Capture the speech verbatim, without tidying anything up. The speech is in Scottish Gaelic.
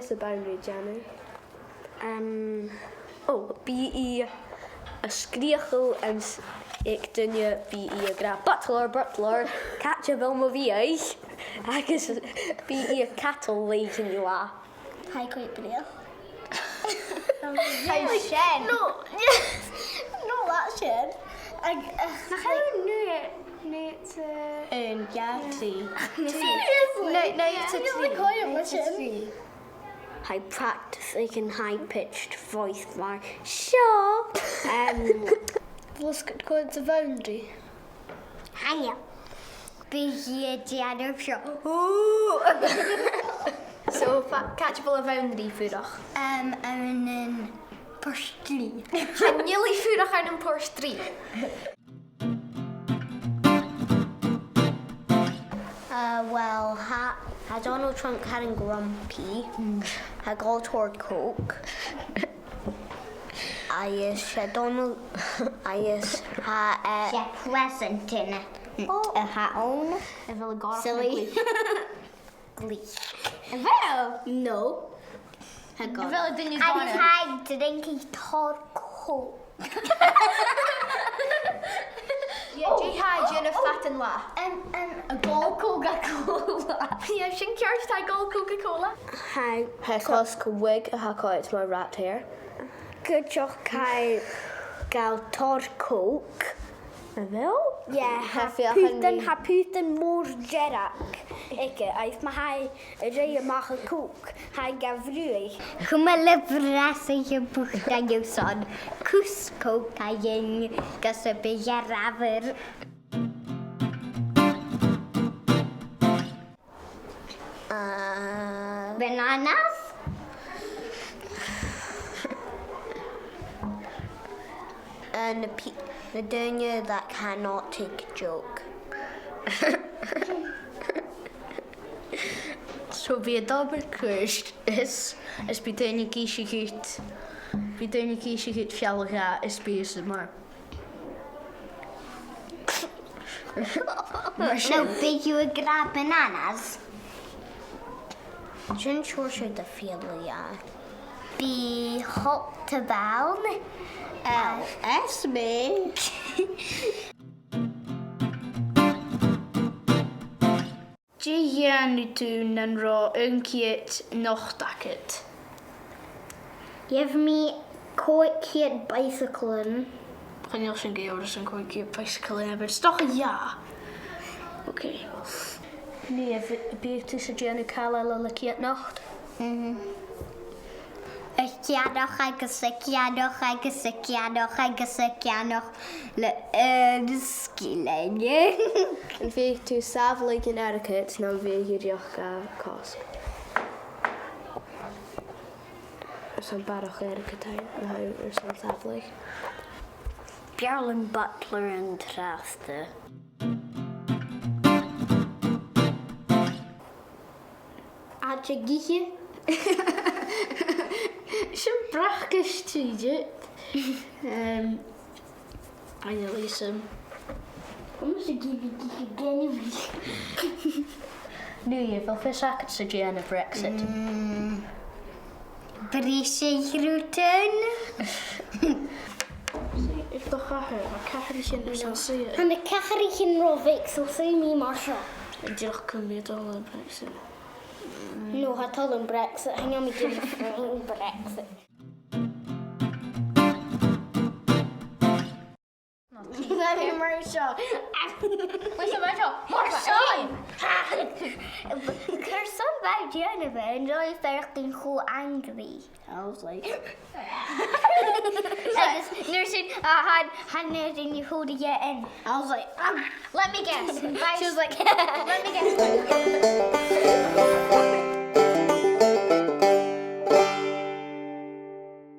sa boundary, Jenny? Um, oh, bidh i a' sgreuchail anns, aig daoine, bidh i ag ràdh, "Butler, butler, càit a bheil mo bhiadh?" Agus bidh i a' cadal leth-uair an latha. Tha i quite brilliant. Tha sin. No, no, that's sin. Ag, ach, nach like, ann an naoi, naoi, uh, um, yeah, trì. Trì. Naoi, naoid 's a trì. Naoid 's a trì. Tha i a' practiceadh an high-pitched voice mar seo. Um, a bheil sibh a' coimhead sa bhoundary? Hiya. Bidh i a' dèanamh seo. Ooh. So, fa-, càit a bheil a' bhoundary a' fuireach? Um, ann am Port Rìgh. Chan eil i a' fuireach ann am Port Rìgh. Uh, well, tha, tha Donald Trump caran grumpy. Mm. Tha e a' gabhail tòrr Coke. Agus 's e Donald, agus tha, uh, 's e president a th' ann. Oh. A th' ann. A bheil e a' gabhail silly glè-, glè-? A bheil? No. Tha e a' gabhail. A bheil e a' dèanamh... Agus dona? Tha e a' drinking tòrr Coke. Yeah, oh, dè tha e a' dèanamh fad an latha? Um, um, a' gabhail Coca-Cola. Yeah, sin ceart, tha e a' gabhail Coca-Cola. Tha e a' cosg a wig a tha coltach mar rat hair. Cuideachd tha e a' gabhail tòrr Coke. A bheil? Yeah, tha, tha putan, tha putan mòr dearg aige, agus ma tha e a' ruith a-mach à Coke, tha e ga bhruthadh. Coma le brasaich a' phutan an-dràsta. Cus Coke a dhèanamh gus am bi e ro fhuar. Uh, bananas. Uh, na pe-, na daoine that cannot take a joke. So bidh e a' dol mar cùis is, is bidh daoine ag innse dhut, bidh daoine ag innse dhut fealla-dhà is bidh e mar No, bidh thu ag ràdh bananas. Sin seòrsa de fealla-dhà. Bidh hot tub ann. Oh, is mi. Dè dhèanadh tu nan robh aon ceud not agad? Gheibh mi còig ceud bicyclean. Chan eil sin gu leòr airson còig ceud bicyclean, but 's dòcha, yeah. Okay. Nì, a bhi-, am biodh tusa a' dèanamh càil eile le ceud not? Mhm. A' ceannach agus a' ceannach agus a' ceannach agus a' ceannach le aon sgillinn. Am biodh tu a' sàbhaladh an airgid no am biodh thu dìreach ga chosg? Airson barrachd airgid, no airson sàbhaladh? B' fheàrr leam butler an-dràsta. Àite ag ithe. Sin bracaist, idiot. Um, I know, Lisa. Chan eil fhios agam dè bhiodh tu ag iarraidh. Nì, a bheil fios agad dè tha a' dèanamh Brexit? Mm. Briseadh rudan. Suidh air do chathair, tha cathraichean airson suidhe. Tha na cathraichean ro bheag, so suidhidh mi mar seo. Dìreach cùm mi a' dol a Brexit. No, tha toil leam Brexit, chan eil mi a' dèanamh Brexit. Bha mi mar seo. Bha mi mar seo. Mar seo. Carson a bha thu a' dèanamh e, an robh thu a' faireachdainn cho angry? I was like, agus an uair sin, a, tha, tha na daoine a' còmhradh dheth ann. I was like, "Ah." Let me guess. She was like, "Let me guess."